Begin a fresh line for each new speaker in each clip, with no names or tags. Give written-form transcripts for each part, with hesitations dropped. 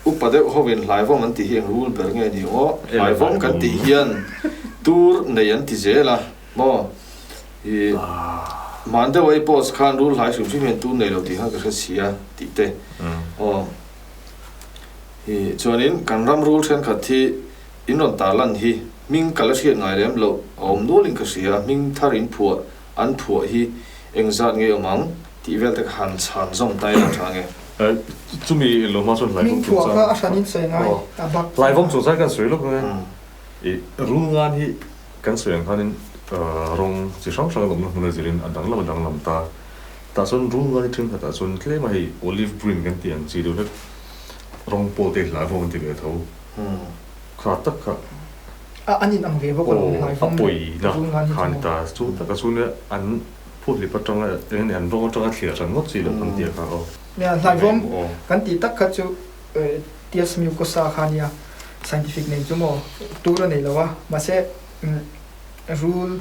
Upa deuh hovin hlaivawm an tih hi eng rul ber nge ni aw? Hlaivawm kan tih hian tur nei an ti zel a maw? I hman deuh a i post khan rul hlai hrim hrim hian tur nei lo tih khan ka hre si a tih te aw. I chuanin kan ram rul thenkhat hi in rawn tarlan hi hming ka la hriat ngai lem loh a awm nualin ka hria, hming thar in phuah an phuah hi engzat nge awm ang tih vel te ka han chhan zawm ta ila tha nge.
Chumi lo hma chuan hlaivawm
chung chang a hran in sawi ngai a bak
hlaivawm chung chang kan sawi lawk nge i rul ngan hi kan sawi ang khanin rawng chi hrang hrang an awmna hmun a zirin a danglam a danglam ta tah chuan rul ngan hi thenkhatah chuan tlem a hei olive green kan tih ang chi deuh hlek rawng pawl te hi hlaivawm an ti ve tho kha tak kha
A an in ang ve bawk alawm
hnai vawm leh rul ngan hi chu maw. Ta chu taka chu nia an phuhlip atanga eng nge an rawng atanga thlir hran ngawt chi lo kan tia kha aw.
Nia hnai vawm kan tih tak kha chu Tias mucosa kha nia scientific name chu maw tur a nei lo a mahse rul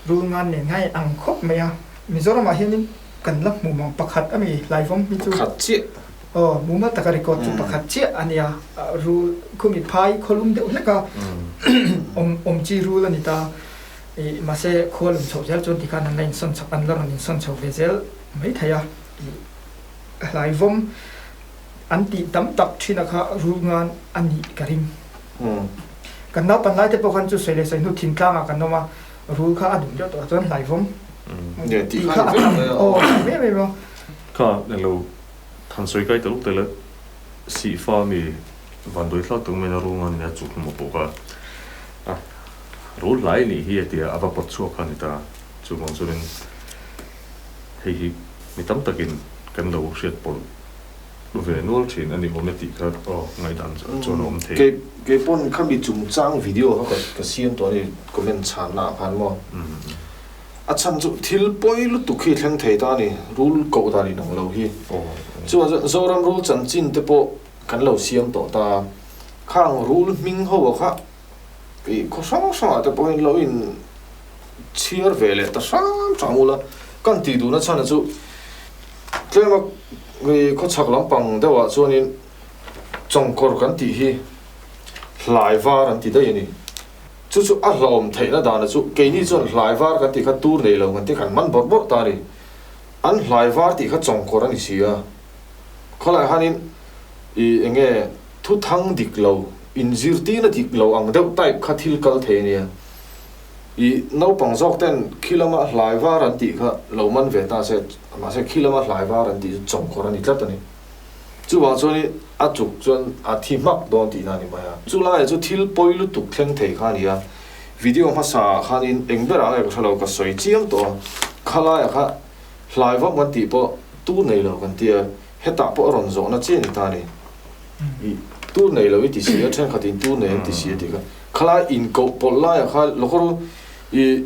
rul ngan nen ngai ang khawp mai a Mizoram ah hianin kan la hmu mang pakhat ami hlai vawm hi chu.
Pakhat chiah.
Aw, mumal taka record chu pakhat chiah a nia. Rul khumi phai khawlum deuh hlek a, awm awm chi rul a ni ta. Ih mahse khua lum chhoh zel chuan tikhan an la insawn chho an la rawn insawn chho ve zel mai thei a. Ih hlaivawm an tih tam tak thin a kha rul ngan a nih ka ring. Kan naupan lai te pawh khan chu sawi leh sawi hnu thingtlang ah kan awm a, rul kha a dum deuh tawh ah chuan hlaivawm tih kha a tam aw mai mai a.
Kha englo Than sawi kai telh telh a, Sihfa mi vanduai thlak tak maiin a rung a nia chu hlum a pawh kha a rul hlai nih hi a ti a, a va pawt chhuak kha a ni ta. Chuvang chuanin hei hi mi tam takin kan lo hriat pawlh ve nual thin a ni awm e tih kha aw ngaihdan chuan a awm thei.
Kei kei pawn khami chungchang video kha ka siam tawh a ni comment chhanna ah khan maw. A chhan chu thil pawi lutuk hi thleng thei ta a ni, rul koh dan inang lo hi. Chuan Zoram rul chanchin te pawh kan lo siam tawh ta. Khang rul hming ho a kha ih khaw hrang hrangah te pawhin lo in chhiar ve leh ta hram hram ula. Kan tih duhna chhan chu tlema khaw chhak lampang deuhah chuanin chawngkawr kan tih hi hlai var an ti daih a ni. Chu chu a hlawm theihna dana chu keini chuan hlai var kan tih kha tur nei lo kan tih khan man bawrh bawrh ta a ni. An hlai var tih kha chawngkawr a ni si a. Khawlaiah khanin ih eng nge thu thang dik lo, inzirtirna dik lo ang deuh type kha thil kal thei a nia. Ih naupang zawk ten khi lama hlai var an tih kha lo man ve ta se, mahse khi lama hlai var an tih chu chawngkawr a ni tlat a ni. Chuvang chuanin a chuk chuan a thi hmak dawn tihna a ni mai a. Chu laiah chu thil pawi lutuk thleng thei kha a ni a, video hmasa ah khanin eng berah nge ka hre lo ka sawi chiang tawh a, kha laiah kha hlai vak kan tih pawh tur nei lo kan ti a, hetah pawh a rawn zawhna chiah a ni ta a ni. Ih tur nei lo i ti si a, thenkhatin tur nei an ti si a tih kha. Khalai inkoh pawlh laiah kha lawkawr u ih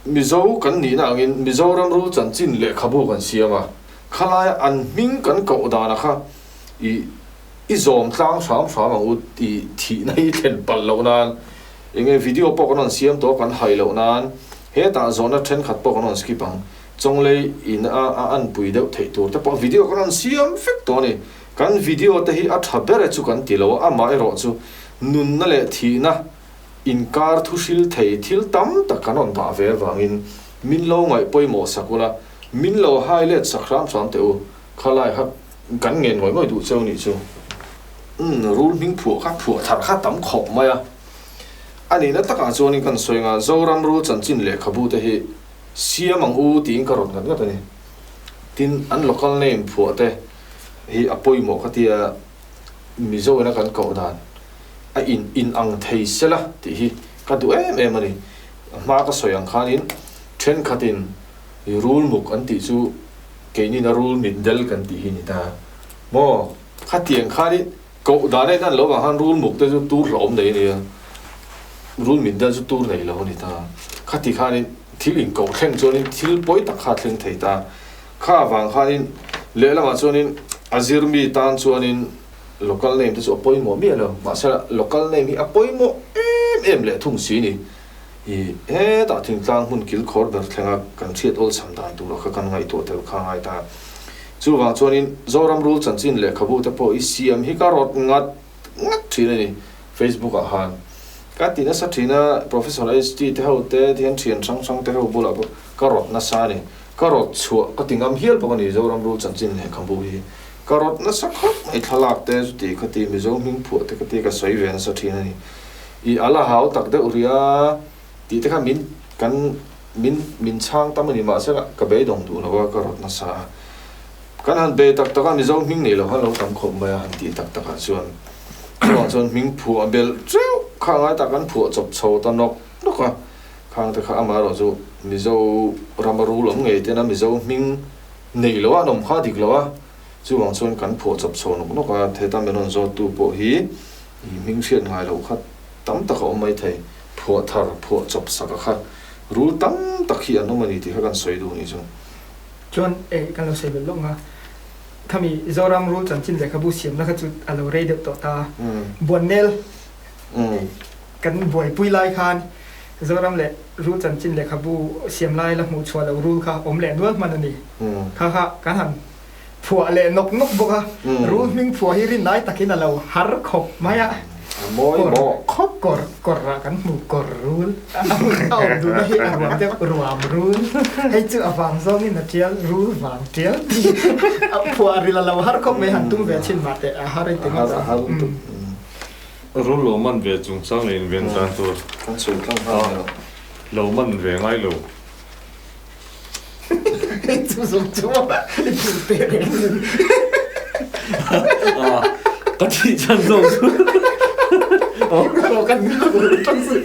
Mizo kan nihna angin Mizoram rul chanchin lehkhabu kan siam a, Khalaia an hming kan koh dana kha i i zawm tlang hram hram ang u tih thihna hi thlen palh loh nan enge video pawh kan rawn siam tawh kan hai loh nan hetah zawhna thenkhat pawh kan rawn skip ang. Chawnglei in a a anpui deuh theih tur te pawh video kan rawn siam vek tawh a ni. Kan video te hi a tha ber e chu kan ti lo a, amaherawh chu nunna leh thihna inkar thuhril thei thil tam tak kan rawn dah ve avangin min lo ngaih pawimawh sak ula, Min lo hai let sak hram hram teh u, khalai kha kan ngen ngawih ngawih duh cheu nih chu. Umm, rul hming phuah kha phuah thar kha tam khawp mai a. A nihna takah chuanin kan sawi anga Zoram rul chanchin lehkhabu te hi siam ang u tiin ka rawn ngat ngat a ni. Tin, an local name phuah te hi a pawimawh ka tia Mizo ina kan koh dan a in in ang thei sela tih hi ka duh em em a ni. A hma ka sawi ang khanin thenkhatin I rul muk an tih chu keinin a rul mit del kan tih hi ni ta maw? Khatiang khan i koh dan en an lo vang khan rul muk te chu tur hlawm nei a nia, rul mit del chu tur nei lo a ni ta. Khati khanin thil inkoh thleng chuanin thil pawi tak kha a thleng thei ta. Kha vang khanin lehlamah chuanin a zirmi tan chuanin local name te chu a pawimawh miah lo. Mahse local name hi a pawimawh em em leh thung si ni. I hetah thingtlang hmun kilkhawr ber thlenga kan hriat awlsam dan tura kha kan ngaihtuah tel kha ngai ta. Chuvang chuanin Zoram Rul chanchin lehkhabu te pawh i siam hi ka rawt ngat ngat thin a ni Facebook ah khan. Ka ti nasa thin a, Professor HT te ho te tihian thian hrang hrang te ho bulah pawh ka rawt nasa a ni. Ka rawt chhuah ka ti ngam hial bawk a ni Zoram Rul chanchin lehkhabu hi. Ka rawt nasa khawp mai thlalak te chuti kha ti Mizo hming phuah te ka ti ka sawi ve nasa thin a ni. I a la hau tak deuh rih a tih te kha min kan min min chhang tam a ni mahse ka beidawng duh lo a ka rawt nasa a. Kan han be tak tak a Mizo hming nei lo khan lo tam khawp mai a han tih tak takah chuan chuvang chuan hming phuah belh teuh kha ngai tak an phuah chawp chho ta nawk nawk a. Khang te kha amaherawh chu Mizo rama rul awm ngei tena Mizo hming nei lo a an awm kha dik lo a, chuvang chuan kan phuah chawp chho nawk nawk a, heta min rawn zawttu pawh hi i hming hriat ngai loh kha tam tak a awm mai thei, phuah thar, phuah chawp sak a kha rul tam tak hi an awm a ni tih kha kan sawi duh ni chu.
Chuan eh kan lo sawi belh lawk nga, khami Zoram rul chanchin lehkhabu siamna kha chu a lo rei deuh tawh ta, Buannel Kan buaipui lai khan Zoram leh rul chanchin lehkhabu siam lai la hmuh chhuah loh rul kha awm leh nual hman a ni. Kha kha kan han phuah leh nawk nawk bawk a, rul hming phuah hi rinai takin a lo har khawp mai a.
A mawi mawh
khawp. Kawr kawr ah kan hmu kawr rul a awm duhna hi a ruam deuh ruam rul hei chu a vang zawngin a tial rul vang tial tih a phuah ril a lo har khawp mai han tum ve thin mah teh a har i ti ngawt
a.
Rul lo man ve chungchang leh inven dan tur
kan sawi tlang nghal mai lo.
Lo man ve ngai lo.
Hei chu zawng chu a i phur teh reng a ni.
A ka thih chhan zawk chu.
Aw kan phur tlang si.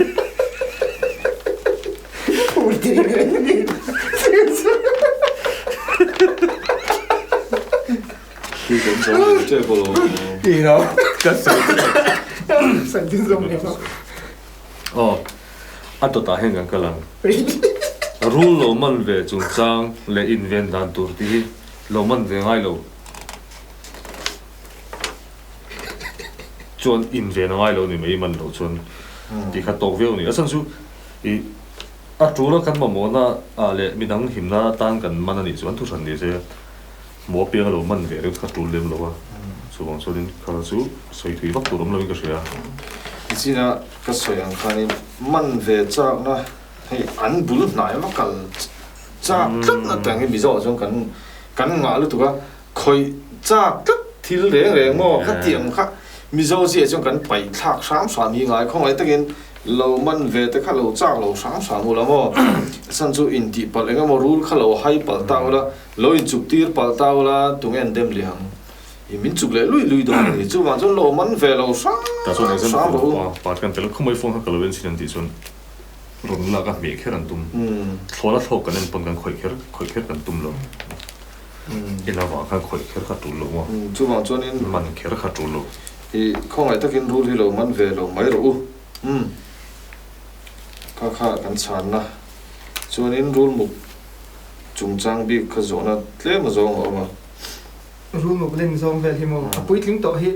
Phur teh reng a ni.
Aw, a dawtah hian kan kal ang. Rul lo man ve chungchang leh inven dan tur tih hi lo man ve ngai lo. Chuan inven a ngai lo ni mai man loh chuan tih kha tawk viau a ni. A chhan chu ih a tul a kan mamawhna ah leh midang himna atan kan man a nih chuan thuhran ni se. Hmuh apiang a lo man ve reuh kha tul lem lo a, chuvang chuanin kha chu sawi thui vak tur awm loin ka hria.
Nichin a ka sawi ang khanin man ve chakna hei an bul hnai va kal chak tlat na tang hi Mizo ah chuan kan kan ngah lutuk a, khawih chak tlat thil reng reng maw kha tiang kha Mizo zia chuan kan paih thlak hram hram hi ngai khawngaih takin Lo man ve te kha lo chak lo hrang hrang ula maw? Chhan chu intih palh eng emaw rul kha lo hai palh ta ula, lo inchuk tir palh ta ula, tunge an dem leh ang? I min chuk leh lui lui dawn a ni. Chuvang chuan lo man ve lo hrang
Tah chuan
hrang
example
rawh u.
pa pa kan tel khawmai phone kha ka lo en chin an tih chuan rawn lak a hmeh kher an tum. Thlawna thlawk kan en pawn kan khawih kher khawih kher kan tum lo. En avang khan khawih kher kha tul lo maw?
Chuvang chuanin
man kher kha tul lo.
I khawngaih takin rul hi lo man ve lo mai rawh u. Umm. Kha kha kan chhanna. Chuanin rul muk chungchang bik kha zawhna tlem a zawng a awm a.
Rul muk len zawng vel hi maw? A puitling tawh hi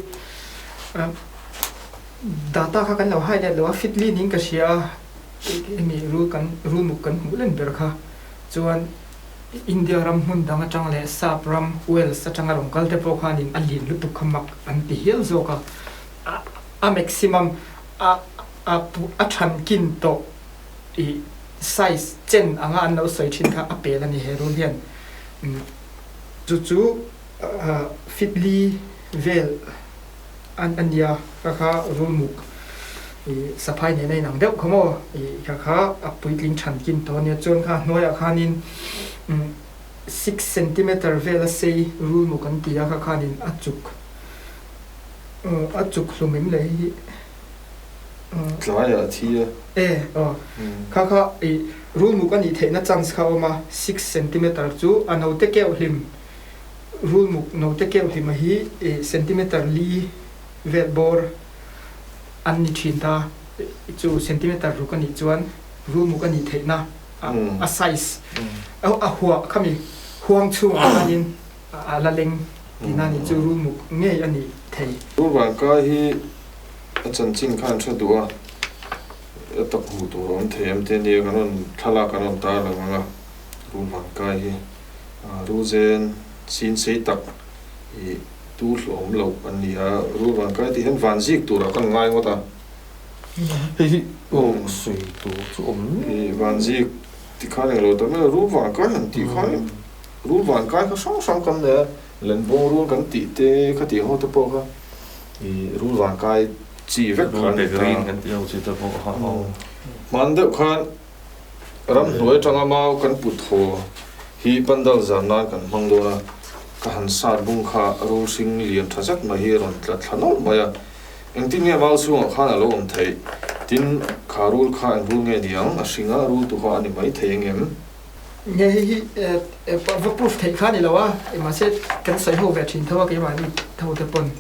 data kha kan lo highlight lo a, fit li niin ka hria a, hemi rul kan rul muk kan hmuh len ber kha. Chuan India ram hmun dang atang leh Sap ram Wales atanga rawn kal te pawh khanin a lian lutuk kha mak an ti hial zawk a. A maximum a a a than kin tawh i size chen anga an lo sawi thin kha a pel a ni he rul hian. Chu chu feet li vel a nia kha kha rul muk i saphai nena inang deuh kha maw i kha kha a puitling than kin tawh a nia chuan kha hnuaiah khanin 6 centimeter vela sei rul muk an ti a kha khanin a chuk a chuk hlum em le hei hi
Tlaiah a thi a.
E aw kha kha i rul muk a nih theihna chance kha a awm a 6 centimeter chu a note keuh hlim rul muk note keuh hlim a hi i centimeter li vel bawr an ni thin ta chu centimeter ruk a nih chuan rul muk a nih theihna a size a huah khami huang chhungah khanin a la leng tihna a nih chu rul muk ngei a ni thei.
Rul vankai hi a chanchin khan tha duh a, a tak hmuh tur a awm thei em te nia kan rawn thlalak kan rawn tar lang ang a, rul vankai hi rul zen sin sei tak i. Tu hlawm loh an ni a, rul vankai tih hian van zik turah kan ngai ngawt a.
Hei hi aw sawi tur chu awm.
I van zik ti khan englo ta mai a, rul vankai han tih khan rul vankai kha hrang hrang kan nei a, lenbawng rul kan tih te kha tih ho te pawh kha i rul vankai chi vek kha an ni ta.
Kan tih ho chi te pawh kha aw.
Hman deuh khan Ramhnuai atanga mau kan put haw hi pandal zan nan kan hmang dawn a, ka han sat bung kha rul hring lian tha zet mai hi a rawn tla thla nawlh mai a, engtin nge mau chhungah khan a lo awm theih? Tin, kha rul kha eng rul nge ni ang? A hring a, rul tu kha a ni mai thei engem?
Nge hei hi va proof theih kha a ni lo a, mahse kan sawi ho ve thin tho a, keimahni tho te pawn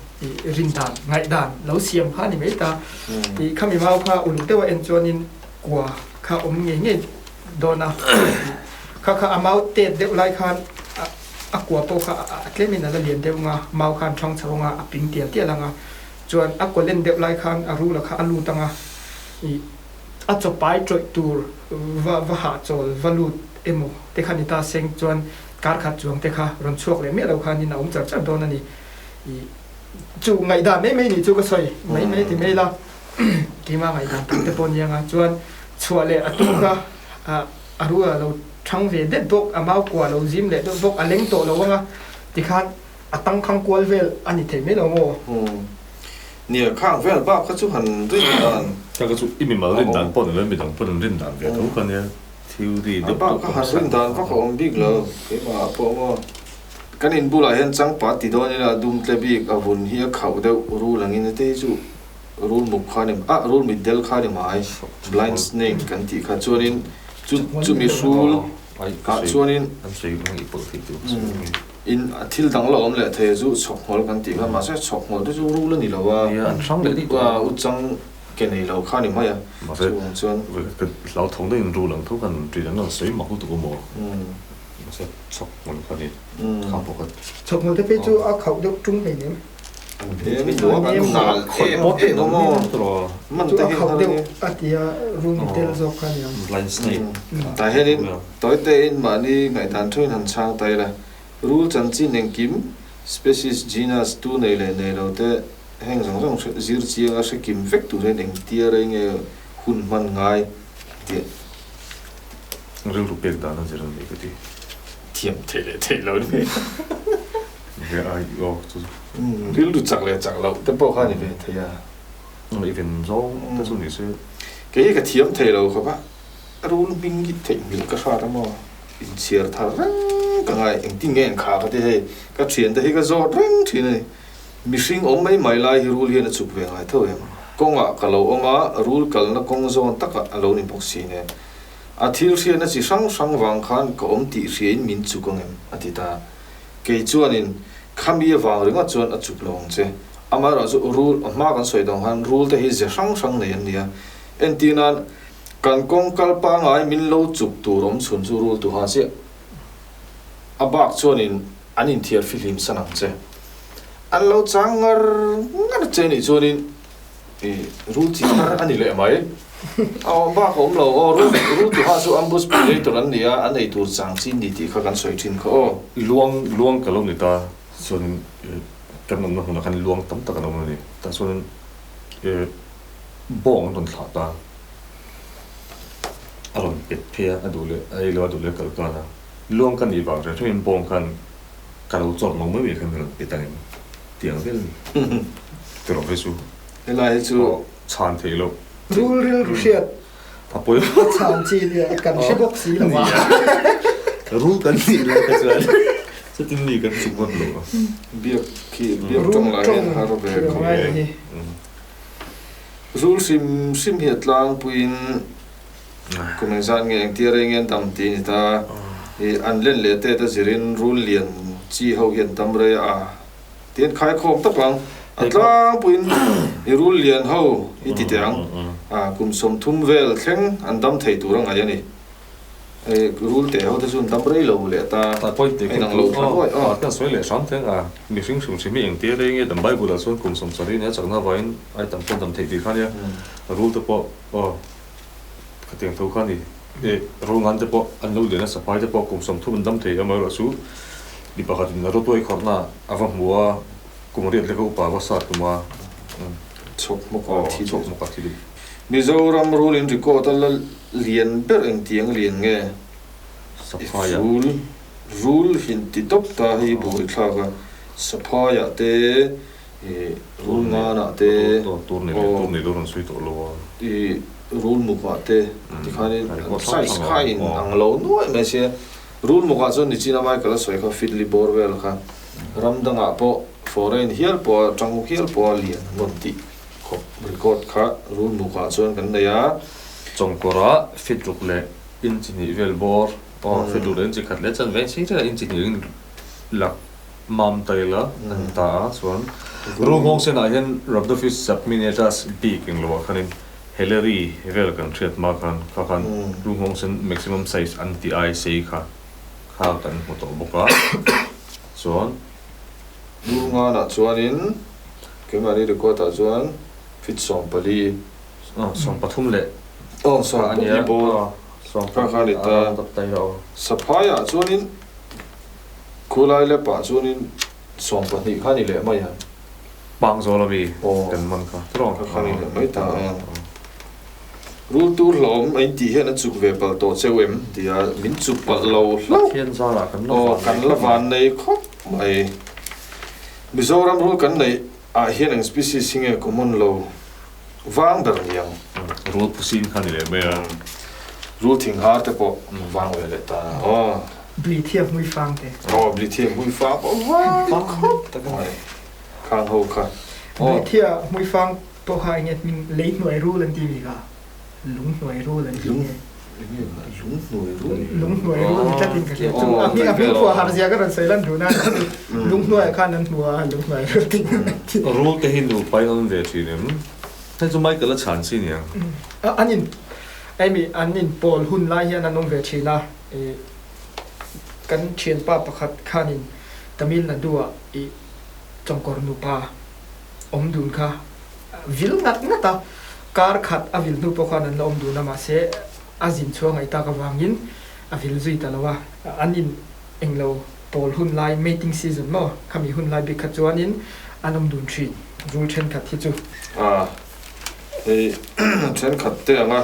rin dan, ngaihdan lo siam kha a ni mai ta. Khami mau kha uluk deuha en chuanin kua kha awm ngei ngei dawn a, kha kha a mau tet deuh lai khan a kua pawh kha a tlemin a la lian deuh anga, mau khan thang chho anga a ping tial tial anga, chuan a kaw len deuh lai khan a rula kha a lut anga, ih a chaw pai tawih tur va va hahchawl va lut emaw te kha ni ta seng chuan kar khat chuang te kha rawn chhuak leh miah lo khanin a awm char char dawn a ni. Ih chu ngaihdan mai mai nih chu ka sawi mai mai ti mai la. Keimah ngaihdan tak te pawh nia nga chuan chhuah leh a tum kha a ru a lo thang ve det bawk, a mau kua lo zim leh deuh bawk, a leng tawh lo anga tikhan a tangkhang kual vel a ni thei mai lo maw?
Nia, khang vel bak kha chu han rin dan.
Kha kha chu i mimal rin dan pawh ni lo, midang pawh an rin dan ve tho kha nia, theory deuh
deuh kha han rin dan vak a awm bik lo, keimah pawh maw. Kan in bulah hian changpat ti dawn ila dum tle bik a vun hi a khauh deuh rul angin a te hi chu. Rul muk kha ni ah rul mitdel kha ni mai blind snake kan tih kha chuanin chu chumi hrul ah chuanin in thil dang la awm leh thei a chu chhawk hnawl kan tih kha mahse chhawk hnawl te chu rul a ni lo a uchang ke nei lo kha ni mai a chuvang chuan
hlauthawng deuhin rul ang tho khan ṭin an rawn sawi mak lutuk a maw mahse chhawk hnawl kha ni kha pawh kha
chhawk hnawl te phei chu a khauh deuh ṭung hleinem.
Tah hianin tawi tein mahni ngaihdan thuin han chhang ta ila, rul chanchin engkim, species, genus, tu nei leh nei lo te heng zawng zawng zir chianga hre kim vek tur hian engtia rei nge hun hman ngai tih.
Rilru pek dan a zir a ni ka ti.
Thiam theih leh theih lo ni. Rilru chak leh chak loh te pawh kha a ni ve thei a.
Even zawng te chu ni se.
Kei hi ka thiam thei lo khawp a, rul hming hi theihnghilh ka hrat a maw? Inchhiar thar reng ka ngai, engtin nge engkha ka ti hei, ka thiante hi ka zawt reng thin a ni. Mihring awm mai mai lai hi rul hian a chuk ve ngai tho em? Kawngah ka lo awm a, rul kalna kawng zawn takah a lo ni bawk si nen. A thil hriatna chi hrang hrang vang khan ka awm tih hriain min chuk ang em? a ti ta. Kei chuanin khami avang ringawt chuan a chuk lo ang che. Amaherawhchu rul, a hma kan sawi dang khan rul te hi ze hrang hrang nei an ni a. Entir nan, kan kawng kal pangai min lo chuk tur awm chhun chu rul tuha chiah. A bak chuanin an inthiar fihlim san ang che. An lo chang ngar ngar che nih chuanin I rul chi thar a ni leh mai. A awm bak a awm lo aw, rul rul tuha chu ambush predator an ni a, an ei tur chang chi ni tih kha kan sawi thin kha aw.
Luang luang ka lo ni ta chuanin kan awmna hmunah khan luang tam tak an awm a ni. Tah chuanin bawng an rawn thlah ta, a rawn pet phei a, a duh leh a ei lo a duh leh a kal kan a. Luang ka nih vang hrim hrimin bawng khan ka lo chawrh lo mai mai khan min rawn pet ang em? Tiang vel ni. Tiraw hei chu.
Helai hi chu.
Chhan theih loh.
Rul rilru hriat.
A pawi.
A chhan chi nia kan hre bawk si lo a.
Rul kan nih lai kha chuan chutin mi kan chuk ngawt lo.
Biak khi biak tawng lai hian har ve khawp mai. Rul hrim hrim hi a tlangpuiin kum engzat nge engtia rei nge an dam tih a ni ta. I an len leh tet a zirin rul lian chi ho hi an dam rei a. Tihian khaikhawm tak ang, a tlangpuiin i rul lian ho i ti teh ang, kum 30 vel thleng an dam thei tur a ngaih a ni. Hei rul teh ho te chu an dam rei lo leh ta, a inang lo thla nuaih aw.
Kan sawi leh hram thleng a, mihring hrim hrim hi engtir rei nge dam Bible ah chuan kum 70 nia chakna avangin ai tam pawh dam theih tih kha nia, rul te pawh aw khatiang tho kha a ni. Rul ngan te pawh an lo lian a, sapai te pawh kum 30 an dam thei amaherawhchu mi pakhatin a rawtuai khawrhna a va hmu a. Kum riat leka upa va sat tum a.
Chhawk hmawk a thi duh. Chhawk hmawk a thi duh. Mizoram rul in record a la lian ber engtiang lian nge?
Saphai ah.
Rul rul hin ti dawp ta hi buai thlak a. Saphai ah te ih rul ngan ah te
Tur nei leh tur nei lo rawn sawi tawh lo a.
Ih rul muk ah te tikhanin size kha in ang lo nuai mai sia. Rul muk ah chuan nichina Michael a sawi kha Fiddly bawr vel kha. Ram dangah pawh foreign hial pawha tang hial pawha lian an rawn tih khawp record kha rul mukah chuan kan nei a.
Chawngkawra fit ruk leh inchi hnih vel bawr aw fit ruk leh inchi khat leh chuan veng sei reng inchi hnih in lak mam ta ila a ni ta a chuan rul nghawng senah hian Rhabdophis subminiatus bik eng loah khanin Hillary vel kan hriat hma khan kha khan rul nghawng sen maximum size an tih ai sei kha Kha kan hmu tawh bawk a, chuan.
Lurnganah chuanin keimahni record ah chuan feet 14.
Aw, 13 leh.
Aw, 14 bawr. Kha kha a ni ta. Saphai ah chuanin khulai lep ah chuanin 12 kha a ni leh mai a.
Pangzawl ami kan man kha.
Kha kha a ni leh mai ta a. Rul tur hlawm a intih hian a chuk ve palh tawh cheu em? Tia min chuk palh lo hlauh.
Pathian zarah kan la
van nei Kan la van nei khawp mai. Mizoram rul kan neih ah hian eng species hi nge common lo vang ber niang?
Rul phusin kha ni leh mai a.
Rul thinghar te pawh vang ve leh ta aw.
Blithiam hmuifang te.
Aw blithiam hmuifang pawh vang khawp mai. Khang ho kha.
Blithia hmuifang Pawh kha enge hming lei hnuai rul an ti mi kha lung hnuai rul an ti nge
lung hnuai rul
lung hnuai rul ni tlat in ka hria chu a hming a hming pawh har zia ka rawn sawi lan duh na lung hnuai ah khan an hmu a lung hnuai rul ti
rul te hi nupa in an awm ve thin em hei chu Michael a chhan chi niang
an in emi an in pawl hun lai hian an awm ve thin a kan thianpa pakhat khanin Tamil Nadu ah i chawngkawr nupa awm dun kha vil ngat ngat a, kar khat a vil hnu pawh khan an la awm dun a, mahse a zin chhuah ngaih tak avangin a vil zui ta lo a, an in englo pawl hun lai mating season maw khami hun lai bik kha chuanin an awm dun thin rul thenkhat hi chu.
A hei thenkhat te anga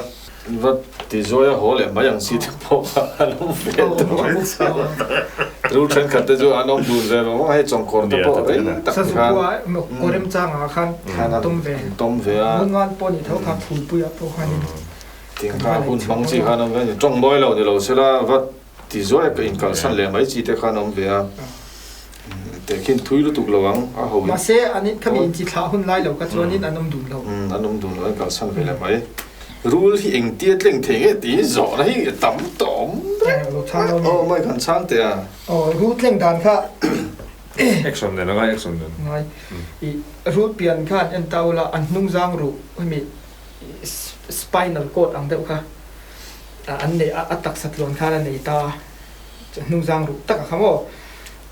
va ti zuai a haw leh mai ang chi te pawh kha an awm ve tawh a, rul thenkhat te chu an awm dun ve vang vang a, hei chawngkawr te pawh rei tak
khan Sazu kua kawrem changah khan an tawm ve,
tawm ve a,
Ngungan pawh ni tho kha phulpuiah pawh khanin
kan va lei chhuak hmang chi khan an awm ve a ni, tawng mawi lo ni lo sela va Ti zuai a ka inkalsan leh mai chi te khan a awm ve a, tehkhin thui lutuk lo ang a ho in.
Mahse an in khami inchi thlah hun lai lo kha chuanin an awm dun lo.
Umm an awm dun lo, an kalsan ve leh mai. Rul hi engtia tleng thei nge tih hi zawhna hi a tam tawh awm reng.
Lo chhang lo mi.
Aw mai kan chhang teh a.
Aw rul tleng dan kha.
Action nen a ngai action nen.
Ngai. I rul pian khan en ta ula an hnung zang ruh hemi spinal cord ang deuh kha. an nei a, a taksa tluan khan a nei ta a, hnung zang ruh tak a kha maw?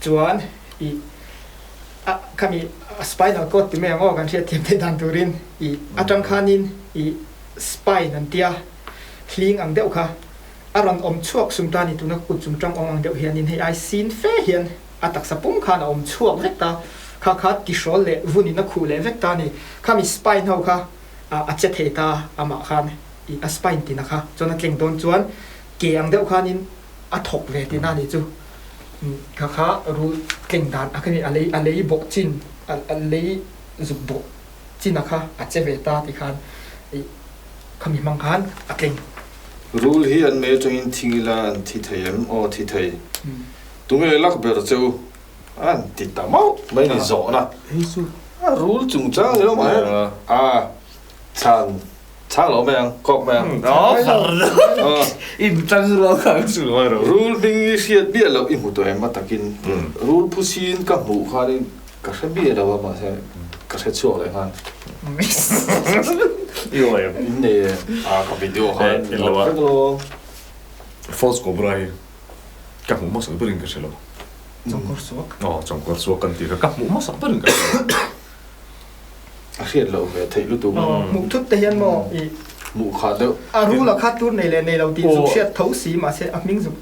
Chuan ih a khami a spinal cord ti mai ang aw kan hriat thiam theih dan turin ih atang khanin ih spine an tia hling ang deuh kha a rawn awm chhuak sum ta a ni tuna kut chung tang awm ang deuh hianin hei ai sin fe hian a taksa pum khan a awm chhuak vek ta kha kha tihrawl leh vunin a khuh leh vek ta a ni khami spine ho kha a che thei ta amah khan. I a spine tina kha chuan a tleng dawn chuan ke ang deuh khanin a thawk ve tina a nih chu. Kha kha rul tleng dan a khami a lei a lei bawh chin a lei zuk bawh china kha a che ve ta ti khan i khami hmang khan a tleng.
Rul hi an mei atangin thing ila an thi thei em? Aw thi thei. Tunge lak ber che u? An ti ta mauh mai ni zawhna. A rul chungchang ni lo mah a chhan. Chhang lo mai ang, kawk mai ang.
In tang rual kha ka sul ngai ro.
Rul hming i hriat miah loh i hmu tawh em a takin rul phusin ka hmuh khanin ka hre miah lo a mahse ka hre chhuak leh nghal.
I aw em?
In nei e. A ka video khan
lo vek lo. False cobra hi ka hmuh hmasak berin ka hre lo.
Chawngkawr suak.
Aw chawngkawr suak kan tih kha ka hmuh hmasak berin ka hre lo.
A hriat loh ve theih lutuk.
Hmuh thut te hian maw i.
Hmuh khah deuh.
A rul a khat tur nei leh nei lo tih zuk hriat tho si mahse a hming zuk.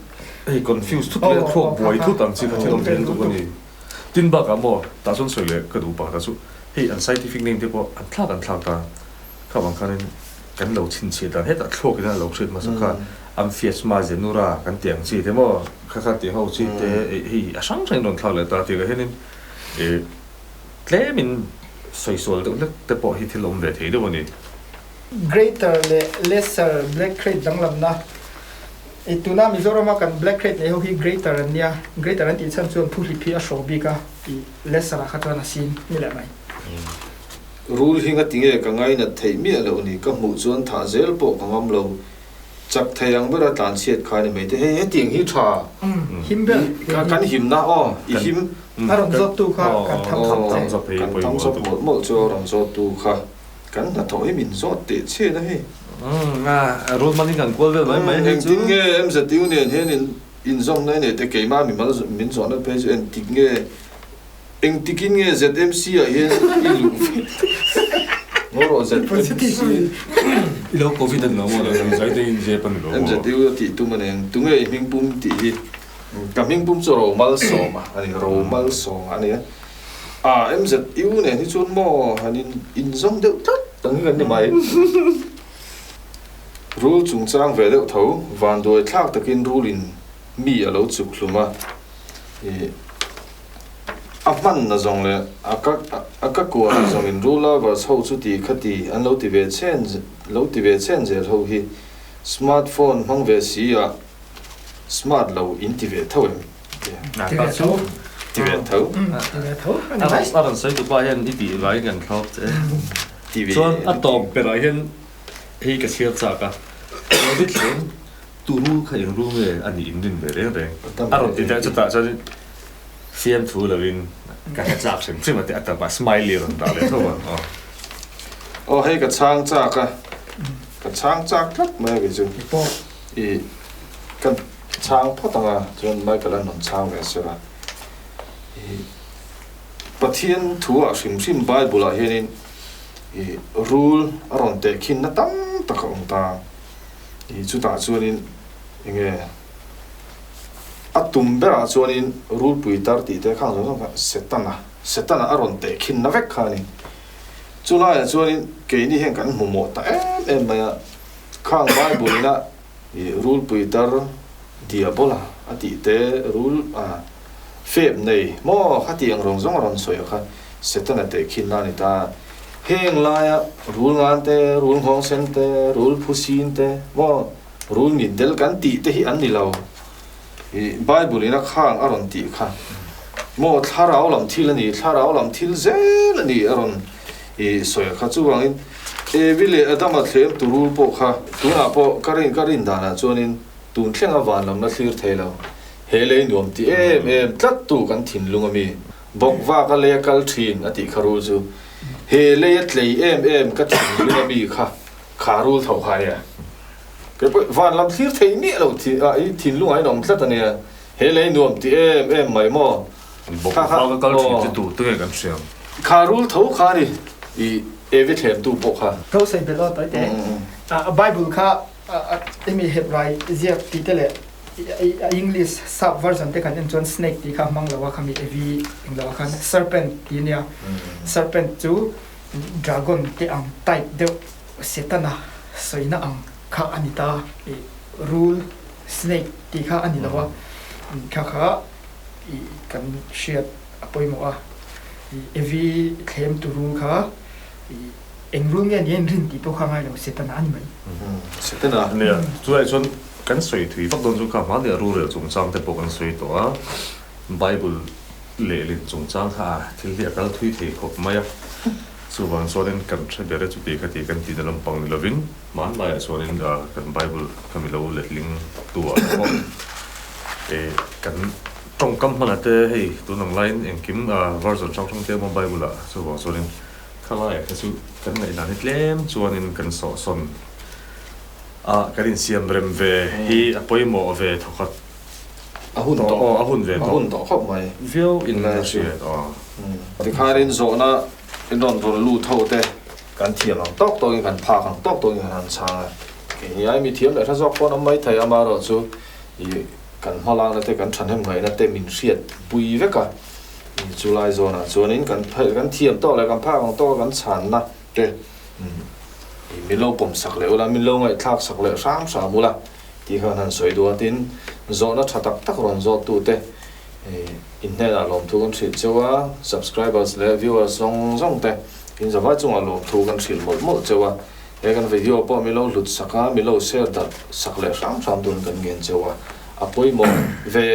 Hei confuse thut leh a thluak buai thut ang chi kha thil awm thei lutuk a ni. Tin bakah maw tah chuan sawi leh ka duh pakhat ah chu hei an scientific name te pawh an thlak an thlak ta kha vang khanin kan lo chhinchhiah dan hetah thluak in a lo hriat hmasa kha Amphiasma zenura kan tih ang chi te maw kha kha tih ho chi te hei a hrang hrang in rawn thlak leh ta tih ah hianin ih tlemin sawi sual deuh hlek te pawh hi thil awm ve thei deuh a ni.
Greater leh Lesser Black Krait danglamna I tuna Mizorama kan Black Krait nei ho hi Greater an nia, Greater an tih chhan chuan phu hlip hi a hraw bik a, i Lesser ah kha chuan a sin ni leh mai.
Rul hi ngatinge ka ngainat theih miah loh ni, ka hmuh chuan thah zel pawh ka ngam lo, chak thei ang bera tlan chhiat kha ni mai te, hei hetiang hi tha
him ber
kan himna aw i him
a rawn zawt tu kha kan tham chawp
che, kan tham chawp mawlh mawlh chu a rawn zawt tu kha. Kan hnathawh hi min zawt teh chhiat a hei.
Umm a rul hman in kan kual vel mai mai hei chu.
Engtin nge MZU nen hian in inzawmna i nei te keimah mimal min zawhna phei chu engtik nge engtikin nge ZMC ah hian i luh ve ngaw rawh ZMC.
I lo covid a ni lo maw lo zai te in zep a ni lo maw.
MZU a tih tum a nen tunge i hmingpum tih hi ka hmingpum chu Romalsawma a ni Romalsawma a nia. A MZU nen hi chuan maw han in inzawm deuh tlat ang hi kan ni mai. Rul chungchang ve deuh tho, vanduai thlak takin rulin mi a lo chuk hlum a, ih a hman na zawng leh a ka a ka kua na zawngin rul lovers ho chu ti kha ti an lo ti ve chhen lo ti ve chhen zel ho hi smartphone hmang ve si a smart lo in ti ve tho em?
Ti ve tho. Ti ve tho.
Ti ve tho.
A rawn sawi tu pa hian i tih vangin kan thlawp che. Ti ve. Chuan a tawp berah hian hei ka chhiar chak a. David hleng turu kha eng ru nge a nih in rin ve reng reng. A rawn ti daih chutah chuan fiamthu lovin ka hre chak hrim hrim a ti a tawpah smiley a rawn dah leh tho a.
Aw hei ka chhang chak a. Ka chhang chak tlat mai a kei chu. I ka chhang phawt ang a, chuan Michael a rawn chhang ve sela. I Pathian thu ah hrim hrim Bible ah hianin i rul a rawn tehkhin na tam tak a awm ta. I chutah chuanin enge a tum berah chuanin rulpui tar tih te khang zawng zawng kha Setana, Setana a rawn tehkhin na vek kha a ni. Chulaiah chuanin keini hian kan hmu mawh ta em em mai a. Khang Bible ina i rulpui tar diabola a tih te rul a fep nei maw kha tih ang rawng zawng a rawn sawi a kha Setana tehkhin na a ni ta. Heng laia rul ngan te, rul nghawng sen te, rul phusin te maw rul mitdel kan tih te hi an ni lo. I Bible ina khang a rawn tih kha maw thlarau lam thil a ni, thlarau lam thil zel a ni a rawn i sawi a kha. Chuvangin Evi leh Adama thlem tu rul pawh kha tunah pawh ka rin ka rin danah chuanin tun thlenga van lamna thlir thei lo. He lei nuam ti em em tlat tu kan thinlung a mi bawk vak a leia kal thin a tih kha rul chu he leia tlei em em ka thinlung a mi kha kha rul tho kha nia. Kei pawh van lam thlir thei miah lo i thinlung ah in awm tlat a nia. He lei nuam ti em em mai maw?
Bawk vak a kal thin chu tu te nge kan hria ang?
Kha rul tho kha ni i Evi thlemtu pawh kha.
Tho sawi belh aw tawi te. A Bible kha emi Hebrai ziak tih te leh a English sap version te kan en chuan snake tih kha a hmang lo a khami Evi eng lo ah khan serpent tih a nia. Serpent chu dragon te ang type deuh Setana sawina ang kha a ni ta. I rul Snake tih kha a ni lo a, kha kha i kan hriat a pawimawh a, i Evi thlem tu rul kha i eng rul nge ni a inrin tih pawh kha ngai lo, Setana a ni mai.
Setana.
Nia, chulai chuan kan sawi thui vak dawn chu kha hmahnia rurel chungchang te pawh kan sawi tawh a, Bible lehlin chungchang kha thil hi a kal thui thei khawp mai a, chuvang chuanin kan hre ber e chuti kha ti kan tihna lampang ni lovin, Hmanlaiah chuanin kan Bible kha mi lo letling tu ah te pawh eh kan tawngkam hmanah te hei tun ang laiin engkim version hrang hrang te awm a Bible ah chuvang chuanin khalaiah kha chu kan ngaihdan hi tlem chuanin kan sawhsawn a kan insiam rem ve hi a pawimawh ve thawkhat
A hun tawh
aw a hun ve
tawh a hun tawh khawp mai
viau in a hriat aw.
Tikhanin zawhna in rawn rawn lut ho te. Kan thiam ang tawk tawkin kan phak ang tawk tawkin kan han chhang a, keini ai mi thiam leh hre zawk pawn awm mai thei amaherawhchu ih kan hmalakna te kan thahnem ngaihna te min hriat pui vek a. Chulai zawnah chuanin kan kan thiam tawk leh kan phak ang tawka kan chhanna te min lo pawm sak leh ula, min lo ngaihthlak sak leh hram hram ula tih kha kan han sawi duh a. Tin, zawhna tha tak tak rawn zawttute in hnenah lawmthu kan hrilh cheu a, subscribers leh viewers zawng zawng te in zavai chungah lawmthu kan hrilh mawlh mawlh cheu a. He kan video pawh min lo hlut sak a, min lo share darh sak leh hram hram turin kan ngen cheu a. A pawimawh ve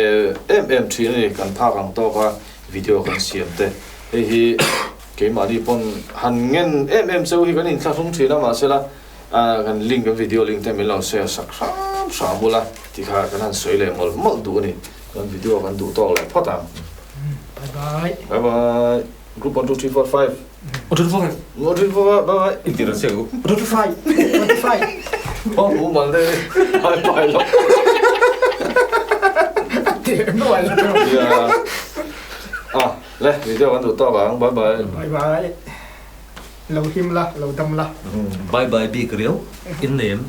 em em thin a ni, kan phak ang tawk a video kan siam te. Hei hi keimahni pawn han ngen em em cheu hi kan inthlahrung thin a, mahsela kan link, kan video link te min lo share sak hram hram ula ti kha kan han sawi leh mawlh mawlh duh a ni. Kan video kan duh tawk leh phawt ang.
Bye bye.
Bye bye. Group 1, 2, 3, 4, 5.
1, 2, 3, 4, 5.
1, 2, 3, 4, 5. Bye bye.
Inti ran siak u.
1, 2, 3, 5. 1, 2, 5.
Oh, mu mal de. Bye bye lo.
Ti nuai lo.
Yeah. Ah, le, video kan duh tawk ang. Bye bye.
Bye bye. Lo him la, lo dam la.
Bye bye bik riau. In name.